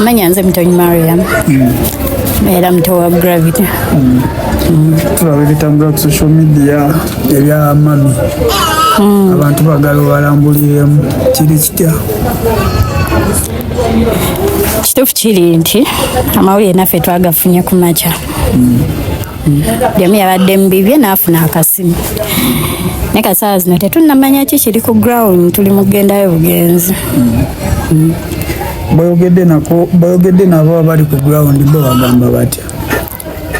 Amanya nze Mutonyi Mariam. Era muto wa Gravity. Tulaba ebitambula ku social media ebya mami. Abantu bagala obalambuliremu kiri kitya? Kituufu kiri nti amawulire naffe twagafunye ku makya. Buli yabadde mu bibye n'afuna akasimu. Naye kasaawa zino tetunnamanya ki kiri ku ground, tuli mu kugendayo bugenzi. Boyogedde nabo abali ku ground bo bagamba batya?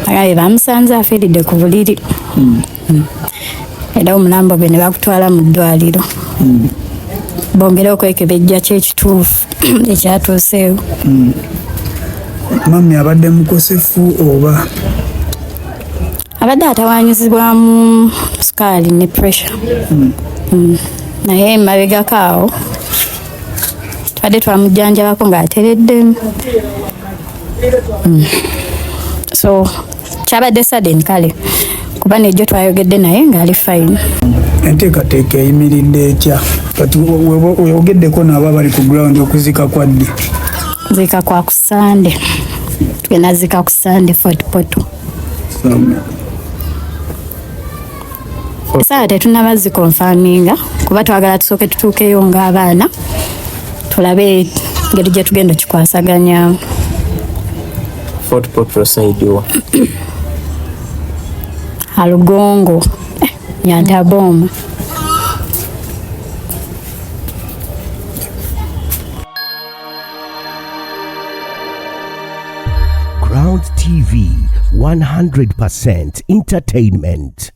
Agambye bamusanze afiiridde ku buliri. Era omulambo gwe ne bakutwala mu ddwaliro. Bongere okwekebejja ki ekituufu ekyatuuseewo. Mami abadde mukosefu oba? Abadde atawaanyizibwamu sukaali ne pressure. Naye emabegako awo tubadde twamujjanjabako ng'atereddemu. So kyabadde sudden kale kuba nejjo twayogedde naye ng'ali fine. Enteekateeka eyimiridde etya? Kati weyogeddeko nabo abali ku ground okuziika kwa ddi? Ziika kwa ku Sande. Tugenda ziika ku Sande Fort Portal. Essaawa tetunnaba zikonfaminga kuba twagala tusooke tutuukeyo ng'abaana tulabe engeri gye tugenda okikwasaganya. Fort Portal side wa? Alugongo, Nyantaboma. Ground TV, 100% entertainment.